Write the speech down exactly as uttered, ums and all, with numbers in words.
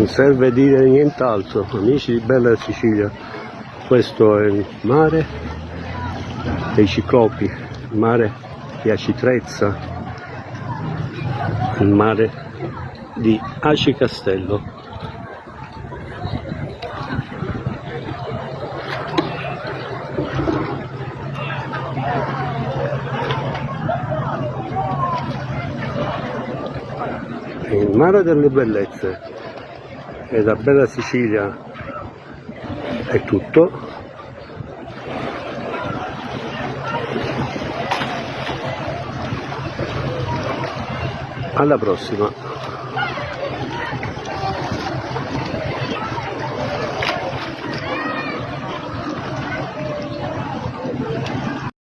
Serve dire nient'altro, amici di Bella Sicilia, questo è il mare dei ciclopi, il mare di Acitrezza, il mare di Aci Castello. Il mare delle bellezze e la bella Sicilia è tutto. Alla prossima.